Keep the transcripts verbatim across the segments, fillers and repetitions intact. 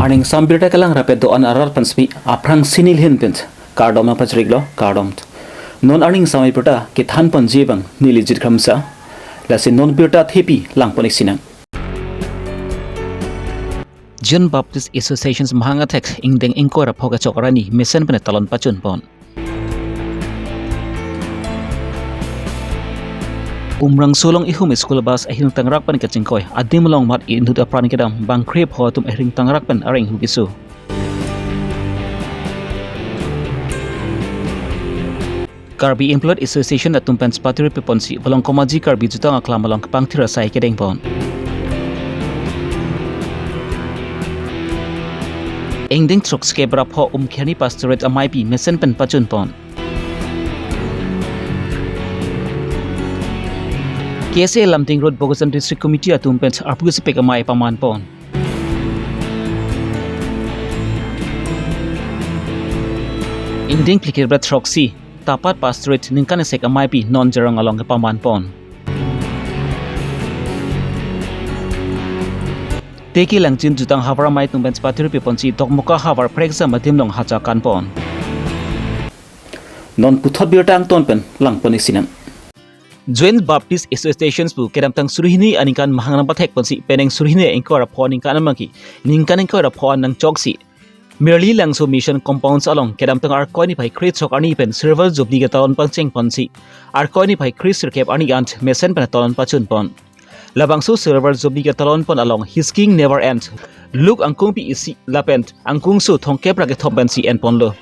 Ningsam birta kelang rapet do-an arat pen spi aphrangsi neli ahin pen kardom nangpachiriklo, kardom. Non arningsam abirta kethan ponji abang neli Jit Kramsa. Lasi non birta thepi lang pon-ik sinang. Zion Baptist Association Mahang athak ingdeng ingkoi ra pho kechok arni mesen pen talon pachun pon. Umrangso along ihum school bus ahirtangrak pen kachingkoi, adim along mat inut apran kedam bangkre pho atum ahirtangrak pen areng hu keso. Karbi Employees Association atum pen chepatiri pi ponsi Volongkom Aji Karbi Jutang Aklam along kepangthir asai kedeng pon. Ingdeng throksikep ra pho Umkherni Pastorate ameipi mesen pen pachun pon. K S A Lumding Road Bokajan District Committee atum pen arpu sipek amei paman pon. Ingdeng phlikep ra throksi Tapat Pastorate ningkan isek ameipi non Jirong along kepaman pon. Teki Langjin Jutang havar amei atum pen chepatiri pi ponsi Dokmoka havar phrekjam adim along hacha kan pon. Non puthot birta angton pen lang pon-ik sinang. Zion Baptist Association pu kedamtang suri hini aningkan mahang nangpathek ponsi penang suri hini ingkoi ra pho aningkan amangki ningkan ingkoi ra pho an nangchoksi Mirli Langso Mission Compounds along kedamtang Arkoi niphai kre throk arni pen Silver Jubilee ketalon pangcheng ponsi Arkoi niphai kre sirkep arni an mesen pen talon pachun pon. Labangso Silver Jubilee ketalon pon along His Kingdom Never Ends, Luke angkungpi isi lapen angkungso thomkep ra kethom pensi en ponlo.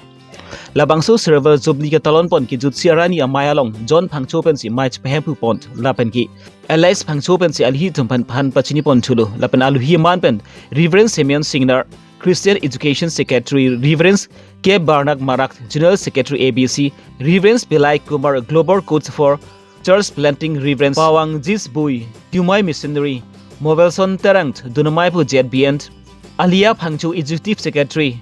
Labangso Silver Jubilee ketalon pon kejutsi arni amei along John Phangcho pensi mei chepahemphu pon lapen ke Elias Phangcho pensi aluhi atum aphan pachini pon thulo lapen aluhi aman pen Reverend Simeon Singnar, Christian Education Secretary, Reverend K Barnak Marak, General Secretary A B C, Reverend Bilai Kumar, Global Coach for Church Planting, Reverend Pawang Jis Bui, Tumai Missionary, Mobilson Terang, Dunamai pu Z B N, Alia Phangcho Executive Secretary,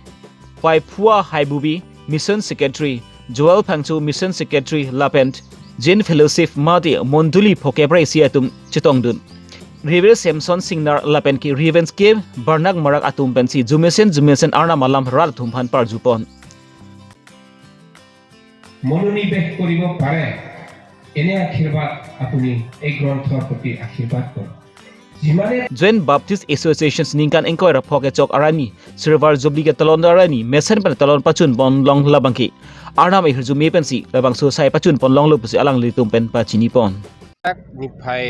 Paiphua Haibubi, Mission Secretary, Joel Phangcho, Mission Secretary, lapen Jain Fellowship mate mondoli phokep ra isi atum chetongdun. Reverend Samson Singnar lapen ke Reverend K Barnak Marak atum pensi jumesen jumesen Arnam alam rat atum aphan parju pon. মনোনিৱেশ কৰিব পাৰে, এনে আশীৰ্বাদ আপুনি এই গ্ৰন্থৰ প্ৰতি আশীৰ্বাদ কৰক। যিমানে Zion Baptist Association ningkan ingkoi ra pho kechok arni Silver Jubilee ketalon arni mesen pen talon pachun pon along labangke Arnam ahirjume pensi labangso asai pachun pon longlo pusi alanglitum pen pachini pon. Niphai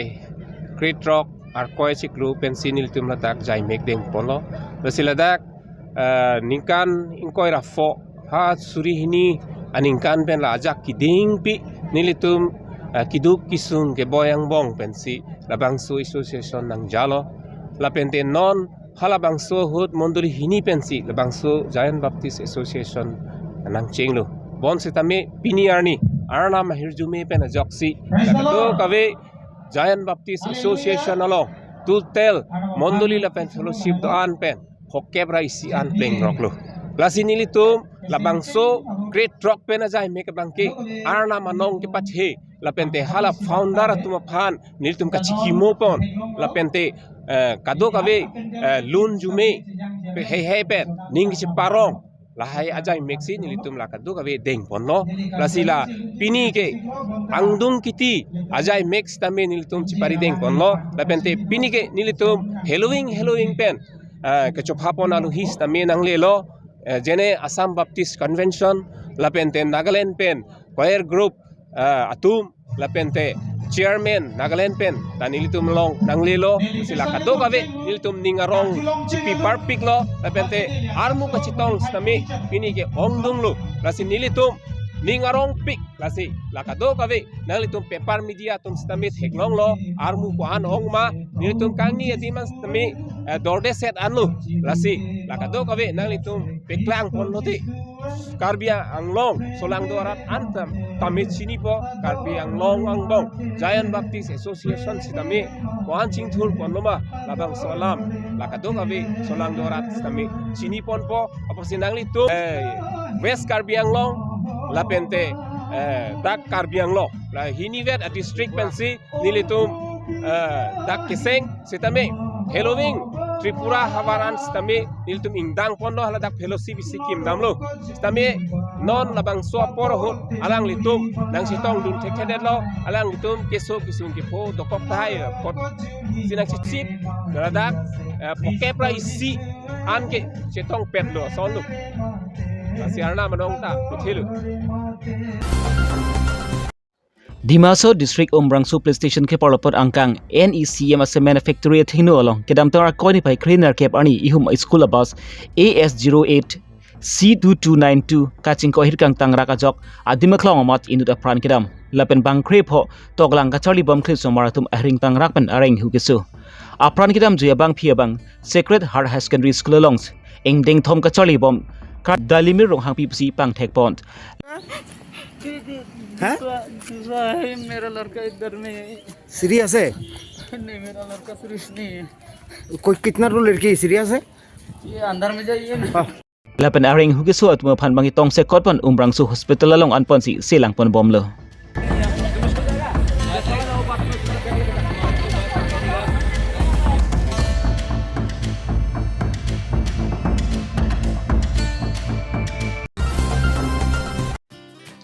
kre throk Arkoi chiklo pensi nelitum ladak ajaimek deng ponlo. Lasi ladak, eh, ningkan ingkoi ra pho ha suri hini aningkan pen la ajak kedengpi nelitum, eh, keduk kesung keboi angbong pensi labangso association nangjalo. Lapente non halabangso ahut mondoli hini pensi labangso Zion Baptist Association nangchenglo. Bonsitame pini arni Arnam ahirjume pen ajoksi Praise the Lord. Kadokave Zion Baptist Association along total mondoli lapen fellowship do-an pen phokep ra isi an pleng roklo. Lasi nelitum labangso kre throk pen ajaimek abangke Arnam anong kepathe lapente hala founder atum aphan nelitum kachikimo pon lapente, eh, kadokave, eh, lunjume pe heihei pen ning kacheparong lahai ajaimeksi nelitum la kadokave deng ponlo. Lasi la pini ke angdung kiti ajaimek sitame nelitum chepari deng ponlo. Lapente pini ke nelitum heloving heloving pen, eh, kachopha pon aluhi sitame nanglelo, eh, jene Assam Baptist Convention lapente Nagaland pen choir group, eh, atum lapente chairman Nagaland pen ta nelitum along nanglelo. Lasi la kadokave nelitum ning arong chipi parpiklo lapente armu kachetong sitame pini ke ongdunglo. Lasi nelitum ning arongpik, lasi la kadokave nanglitum paper media atum sitame theklonglo armu ko-an ong ma, nelitum kangni adim an sitame, eh, dordeset anlo. Lasi la kadokave nanglitum paklang ponlo te. Karbi Anglong solangdo arat an tam tame chinipo, Karbi Anglong angbong Zion Baptist Association sitame ko-an chingthur ponlo ma labangso alam la kadokave solangdo arat sitame chini ponpo. Apotsi nanglitum, eh, West Karbi Anglong lapente, eh, dak Karbi Anglong la hinivet adistrict pensi nelitum, eh, dak keseng sitame heloving Tripura havar an sitame nelitum ingdang ponlo, haladak fellowship isi kimdamlo. Sitame non labangso apor ahut alanglitum nangchetongdun thekthedetlo, alanglitum keso kesung kepho dokok tahai apot si nangchesip ladak, eh, phokep ra isi an ke chetongpetlo asonlo. Lasi Arnam anong ta puthelo. Dima Hasao District Umrangso Police Station keparlo apot angkang N E C M a-cement factory athengno along kedamtang Arkoi niphai kre nerkep arni ihum school abus A S zero eight C two two nine two kachingko ahirkang tangrak ajok adim aklong amat inut apran kedam. Lapen bang krepho toklang kacharlibom kli osomar atum ahirkang tangrak pen areng hu keso. Apran kedamjui abangpi abang Sacred Heart Higher Secondary School along ingdeng thom kacharlibom kar Dalimir Ronghangpi pusi pangthekpon. हाँ? दूसरा, दूसरा है, मेरा लड़का इधर में है। सीरियस है? नहीं, मेरा लड़का सीरियस नहीं है। कोई कितना तो लड़की सीरियस है? ये अंदर में जाइए ना। हाँ। Lapen areng hu keso atum aphan bang tongsekot pon Umrangso Hospital along anponsi selangponbomlo.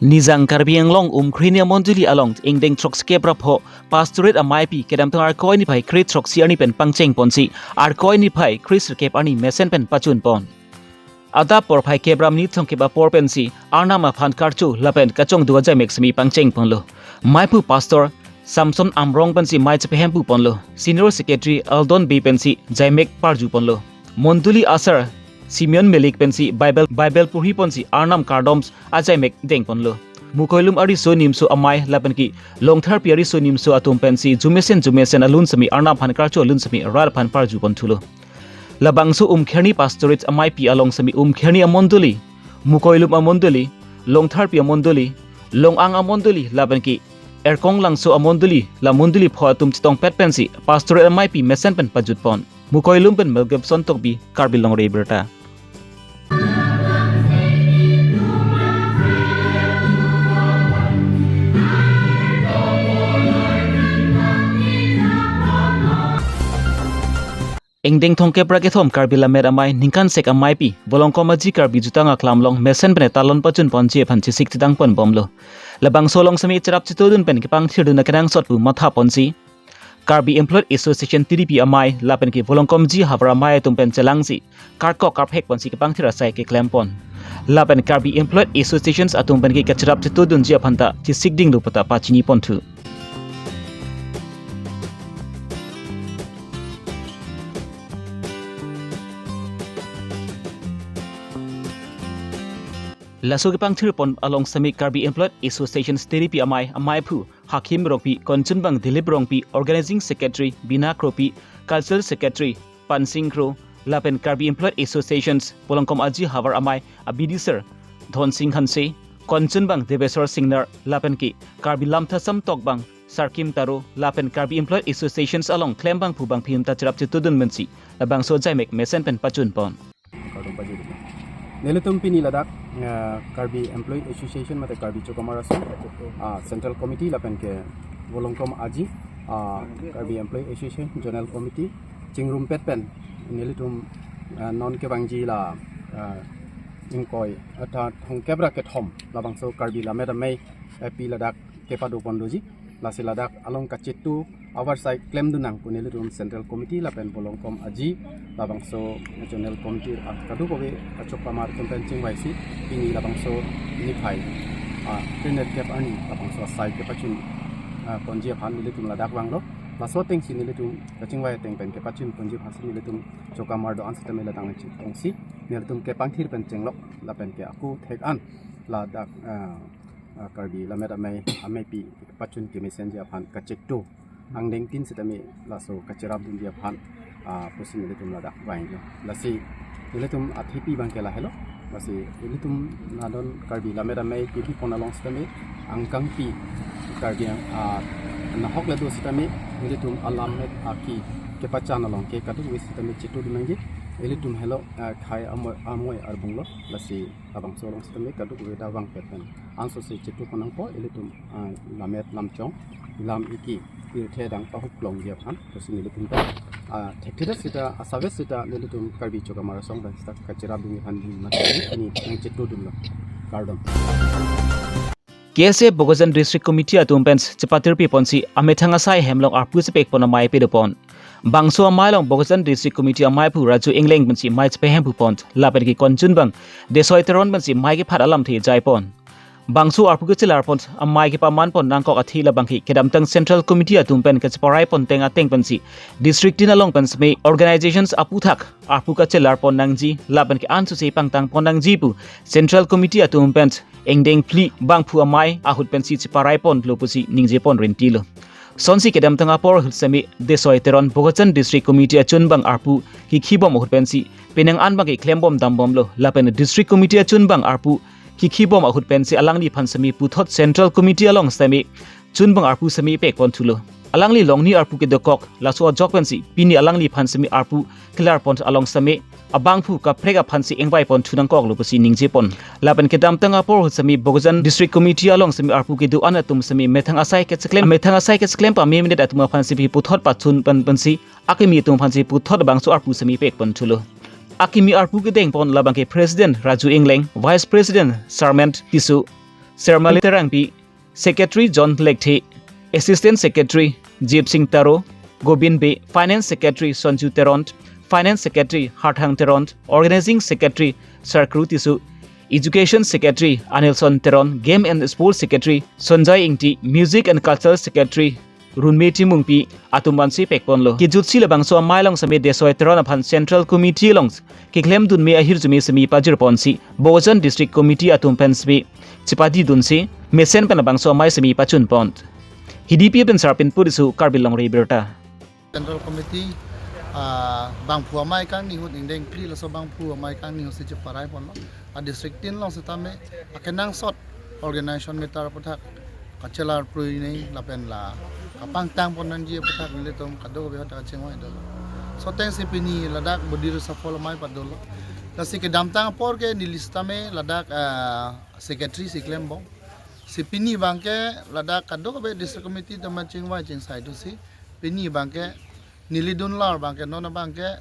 Nijang Karbi Anglong Umkhreni amondoli along ingdeng throksi kep ra pho Pastorate ameipi kedamtang Arkoi niphai kre throksi arni pen pangchengponsi Arkoi niphai kre sirkep arni mesen pen pachunpon. Adap porphai kep ra minit thomkep apor pensi Arnam aphan karcho lapen kachongduk ajaimek semi pangchengponlo. Meiphu Pastor Samson Amrong pensi mei chepehempuponlo. Senior Secretary Aldon Bey pensi jaimek parjuponlo. Mondoli asar Simeon Melik pensi Bible, Bible purhiponsi Arnam kardom ajaimek dengponlo. Mukoilum ariso nimso amei lapen ke Longtharpi ariso nimso atum pensi jumesen jumesen alun semi Arnam aphan karcho alun semi rat aphan parjuponthulo. Labangso Umkhreni Pastorate ameipi along semi Umkhreni amondoli, Mukoilum amondoli, Longtharpi amondoli, Long-ang amondoli lapen ke Erkonglangso amondoli, la mondoli pho atum chetongpet pensi Pastorate ameipi mesen pen pajutpon. Mukoilum pen Mel Gibson Tokbi, Karbi Longri Abirta. Ingdeng thomkep ra kethom Karbi Lammet Amei ningkan sek ameipi Volongkom Aji Karbi Jutang Aklam along mesen pen talon pachunponji aphan chesik chedangponbomlo. Labangso along semi cherap chetudun pen kepangthirdun akenangsot pu mathaponsi Karbi Employee Association T D P amei lapen ke Volongkom Aji havar amei atum pen chelangsi karkok karphekponsi kepangthir asai keklempon. Lapen Karbi Employee Associations atum pen ke kacherap chetudunji aphanta chesik dinglu puta pachiniponthu. Laso kepangthirpon along semi Karbi Employee Associations T D P amei, ameiphu Hakim Rongpi, konchunbang Dilip Rongpi, Organizing Secretary Bina Kropi, Cultural Secretary Pansing Kro, lapen Karbi Employee Associations Volongkom Aji havar amei abidi sir Dhonsing Hanse, konchunbang Deveswar Singnar, lapen ke Karbi Lamthasam Tokbang Sarkim Taro, lapen Karbi Employee Associations along klembangphu bangphim ta cherap chetudun mensi labangso jaimek mesen pen pachunpon. Kardom pajir. Nelitum pini ladak, eh, Karbi Employee Association mate Karbi Chokamar Aso, ah, Central Committee lapen ke Volongkom Aji, ah, Karbi Employee Association Zonal Committee chingrumpet pen nelitum, eh, non kevangji la, eh, ingkoi, eh, tha thomkep ra kethom labangso Karbi Lammet Amei, eh, pi ladak kepadopondoji. Lasi ladak along kachetu avar sai klemdun nang pu nelitum Central Committee lapen Volongkom Aji labangso Zonal Committee, ah, kadokave kachok kamar atum pen chingvaisi pini labangso niphai, ah, kre nerkep arni labangso asai kepachun, ah, ponji aphan nelitum ladak vanglo. Laso atengsi nelitum kachingvai ateng pen kepachunponji aphansi nelitum chokamar do-an sitame ladak nangchetongsi nelitum kepangthir pen chenglok lapen ke ako thek an ladak, ah, ah, Karbi Lammet Amei, ameipi pachun kemesenji aphan kachekto angdengtin sitame laso kacherapdunji aphan, ah, pusi nelitum ladak vanglo. Lasi nelitum athepi abang ke lahelo. Lasi nelitum nadon Karbi Lammet Amei kebipon along sitame angkangpi Karbi, ah, nahok le do sitame nelitum alammet aki kepachan along ke kadokave sitame chetudun nangji. Nelitum helo, ah, khei amoi, amoi arbunglo. Lasi labangso along sitame kadokave ta vangpet pen ansose chetupon nangpo, ilitum, ah, lammet lamchong, lam iki, pirthe adang pahuklongji aphan, pusi nelitum ta, Ah, thekthe sita, asave sita, nelitum Karbi Chokamar Asong dak sita kachera bumi phan di mati ini yang chetudun lo. Kardom. K S A Bokajan District Committee atum pen chepatirpi ponsi amethang asai hem along arpu chepek pon amei pado pon. Bangso amei along Bokajan District Committee amei aphu Raju Engleng pensi amei chepehem pu pon. Lapen ke konjun bang Desoi Teron pensi amei kephat alamthe jai pon. Bangso arpu kachelar pon amei kepaman pon nangkok athe labang ke kedamtang Central Committee atum pen kacheparai pon teng ateng pensi district tin along pen seme organizations aputhak arpu kachelar pon nangji lapen ke ansu si pangtang pon nangji pu Central Committee atum pen ingdeng phli bangphu amei ahut pensi cheparai pon lo pusi ningje pon rinti lo. Sonsi kedamtang apor ahut seme Desoi Teron Bokajan District Committee achun bang arpu kikhi bom ahut pensi penang an bang keklem bom dam bom lo lapen District Committee achun bang arpu kikhi bom ahut pensi alangliphan seme puthot Central Committee along seme chun bang arpu seme pek pon thulo. Alangli longni arpu kedokok laso ajok pensi pini alangliphan seme arpu kelar pon along seme abangphu kaprek aphan si ingvai pon thu nangkok lo pusi ningje pon. Lapen kedamtang apor ahut seme Bokajan District Committee along seme arpu kedo-an atum seme methang asai kacheklem, methang asai kacheklem pame minute atum aphan si puthot pachun pen pensi akimi atum aphan si puthot bangso arpu seme pek pon thulo. Akimi arpu kedeng pon labang ke President Raju Engleng, Vice President Sarmen Tisso, Sermali Terangpi, Secretary John Lekthe, Assistant Secretary Jeep Singh Taro, Gobind Bey, Finance Secretary Sonju Teron, Finance Secretary Harthang Teron, Organizing Secretary Sarkru Tisso, Education Secretary Anilson Teron, Game and Sports Secretary Sonjai Ingti, Music and Cultural Secretary Runme Timungpi atum aphan si pek pon lo. Kejut si labangso amei along seme Desoi Teron aphan Central Committee along keklem dun me ahirjume seme pajir ponsi Bokajan District Committee atum pen seme chepadi dunsi mesen pen labangso amei seme pachun pon. Hidi pi pen Sarpin Purisu, Karbi Longri Abirta. Central Committee, ah, bangphu amei kangni ahut ingdeng phli laso bangphu amei kangni ahut si cheparai pon lo. A district tin along sitame akenangsot organization matter aputhak kachelar prui nei lapen la kapangtang pon nangji aputhak nelitum kadokave ahut ta kachingvai dolo. Soteng si pini ladak body reshuffle amei pado lo. Lasi kedamtang apor ke neli sitame ladak, ah, secretary si klem bom. Si pini abang ke ladak kadokave district committee atum chingvai chingsai do si pini abang ke neli dunlar abang ke non abang ke,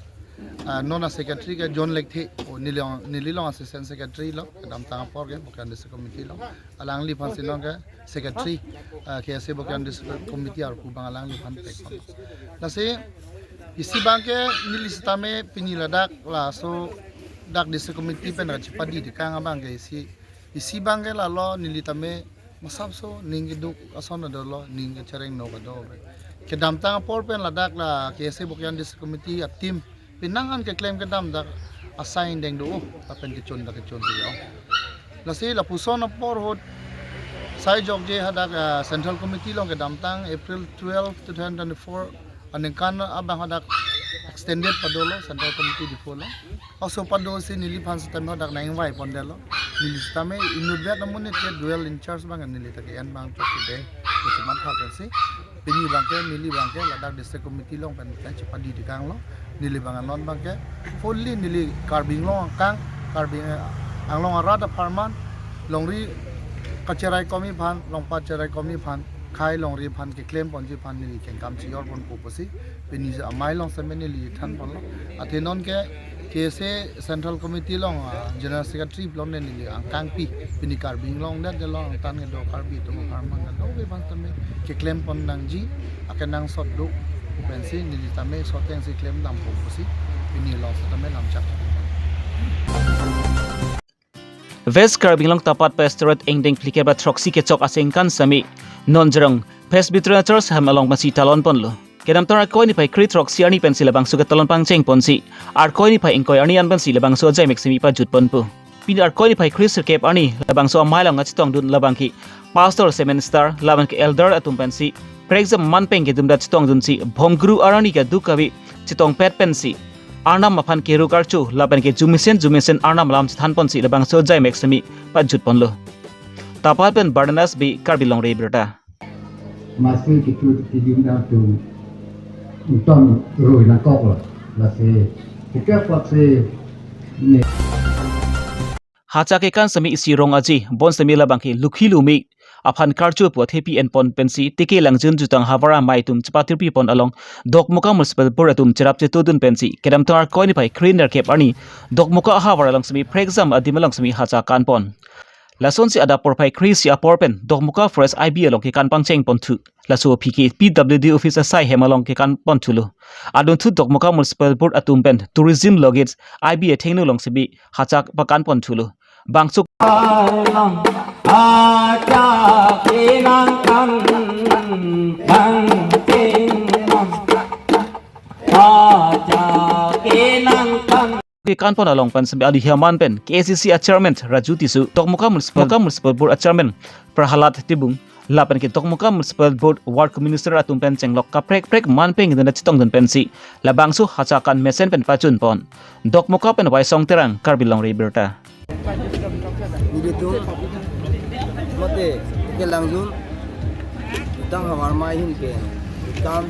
ah, non a secretary ke John Lekthe, o neli long, neli long assistant secretary lo, kedamtang apor ke Bokajan District Committee lo. Alangliphan si non ke secretary, ah, K S A Bokajan District Committee arpu abang alangliphan pek pon. Lasi isi abang ke neli sitame pini ladak laso dak District Committee pen kachepadi tekang abang ke isi, isi abang ke lalo neli tame masapso ning keduk ason dolo, ning kechereng no kadokave. Kedamtang apor pen ladak la K S A Bokajan District Committee a team penang an keklem kedam dak asai ingdeng do, lapen kechun dak kechun tiyo. Lasi lapuson apor ahut sai jokje hadak, ah, Central Committee along kedamtang April twelve, two thousand twenty-four aningkan abang hadak extended pado lo Central Committee Diphu lo. Oso pado si neliphan sitame hadak nangvai pon det lo. Neli sitame inut vet amonit ke dual in charge abang neli ta ke-en abang chok ke de. Kechemat ha pensi pini abang ke neli abang ke ladak District Committee along pen chepadi tekang lo. Neli abang non abang ke fully neli Karbi Anglong akang, Karbi Anglong arat apharman, longri kacherai komi aphan, longpat cherai komi aphan, khei longri aphan keklem ponji aphan neli kengkam chijor ponpo pusi pini amei along sitame neli than pon lo. Athe non ke K S A Central Committee along, ah, General Secretary pulote neli angkang pi, pini Karbi Anglong det along angtan kedo Karbi atum apharman kadokave aphan tame keklem pon nangji akenangsot do pensi neli tame soteng si klem dampo pusi pini along sitame lamchak. West Karbi Anglong Tapat Pastorate ingdeng phlikep ra throksi kechok aningkan seme non Jirong Presbyterian Church hem along pensi talon pon lo. Kedamtang Arkoi niphai kre throksi arni pensi labangso ketalon pangcheng ponsi Arkoi niphai ingkoi arni an pensi labangso ajaimek seme pajut ponpo. Pini Arkoi niphai kre sirkep arni labangso amei along kachetong dun labang ke Pastor, Seminary Star lapen ke Elder atum pensi prekjam manpeng kedum ta chetong dunsi Bhom Guru arni kadokave chetong pet pensi Arnam aphan keru karcho lapen ke jumesen jumesen Arnam alam chethan ponsi labangso ajaimek seme pajut pon lo. Tapat pen Bardanas Bey, Karbi Longri Abirta. Masi kitu kidim dam tu uton roi nangkok lo. Lasi, kita paksi ne. Hacha kekan semi isi rong aji, bonsemi labangke lukhi lumi aphan karcho pu athepi enpon pensi T K Langjun jutang havar amei atum chepatirpi pon along Dokmoka Municipal Board atum cherap chetodun pensi kedamtang Arkoi niphai kre-nerkep arni Dokmoka ahavar along semi prekjam adim along semi hacha kanpon. Lasonsi adap porphai kre-isi apor pen Dokmoka Forest I B along kekan pangcheng ponthu. Laso aphi ke P W D office asai hem along kekan ponthulo. Adunthu Dokmoka Municipal Board atum pen tourism logis I B athengno along semi hacha pakan ponthulo. Bangso Alang, acha kenang kan, kan ting nang. Acha kenang kan. Kekan pon along pen semi adi hiaman pen K A C C a chairman Raju Tisso, Dokmoka Municipal, Municipal Board a chairman Prahalad Timung, lapen ke Dokmoka Municipal Board Work Minister atum pen chenglok kaprek prek man pen kedana chetongdun pensi labangso hacha kan mesen pen pachun pon. Dokmoka pen Waisong Terang, Karbi Longri Abirta. Nelitum mate T K Langjun jutang havar amei ahin pen jutang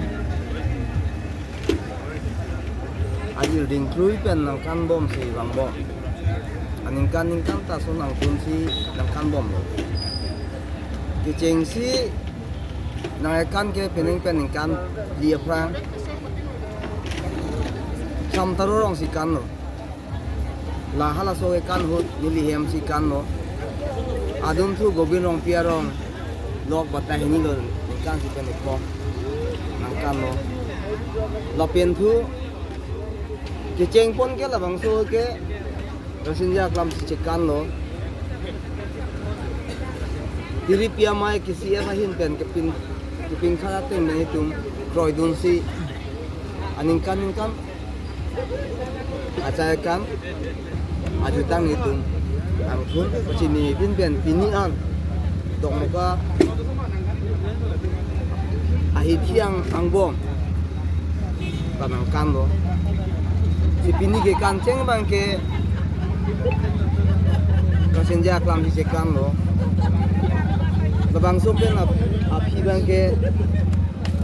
ajir dingklui pen nangkanbomsi vangbom. Aningkan ningkan ta so nangtunsi nangkanbomlo. Kechengsi nangkan ke penang pen ningkan phli aphrang Samtaro arongsi kanlo. La halaso kekan ahut neli hemsi kanlo. Adunthu Gobin Rongpi arong lok batai hini lo ningkan isi pen ikpo nangkanlo. Lapen thu kecheng pon ke labangso ke Rasinja aklam si chekanlo. Tiripi amei ke C F ahin pen kepin kepin kharateng nelitum kroidunsi aningkan ningkan hacha kekan ajutang nelitum angthun pachini pin pen pini an Dokmoka ahithi angbong ta nangkanlo. Si pini kekan cheng abangke Rasinja aklam si chekanlo. Labangso pen ap- aphi abangke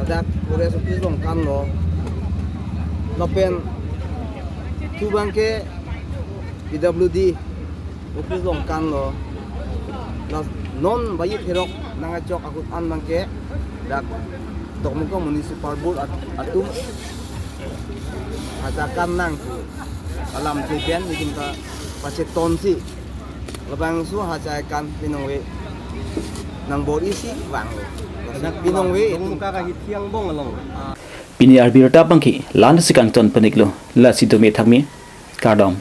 ladak forest office along kanlo. Lapen thu abangke P W D office along kanlo. La non bayi therok nangkachok ahut an abangke dak Dokmoka Municipal Board at- atum hacha kan nang alam thu pen nelitum ta pachetonsi labangso hacha kekan pinongve nangbor-isi vanglo. Pinongve itum Dokmoka ahithi angbong along. Pini abirta abangke la-ansi kangton pon-iklo, lasi dome thakme, kardom.